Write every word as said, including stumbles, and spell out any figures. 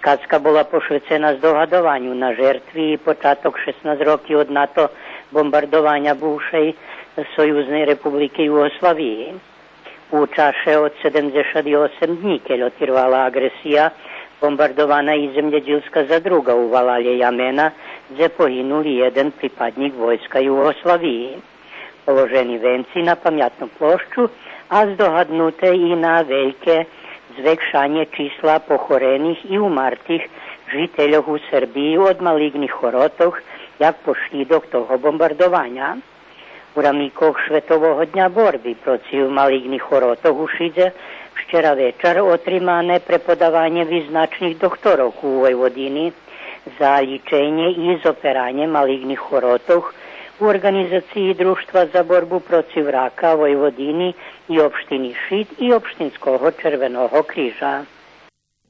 Кацка була пошвецена здогадованю на жертви и початок шеснац роки од нато бомбардованя бувшей Союзней Републики Югославиї. У чаше од седемдзешат и осем днї, кельо тирвала агресия, бомбардована и землєдїлска задруга у валалє Ямена, дзе погинули єден припаднїк войска Югославиї. Положени венци на памятну площу, а здогаднуте и на вельке звекшанє числа похорених и умартих жительох у Сербиї од малиґних хоротох, як послїдок того бомбардованя. У рамикох Шветового дня борби процив малиґних хоротох у Шидзе вчера вечар отримане преподаванє визначних дохторох у Войводини за лїченє и зоперанє малиґних хоротох у орґанизациї Дружтва за борбу процив рака Войводини и општини Шид и Општинского Червеного крижа.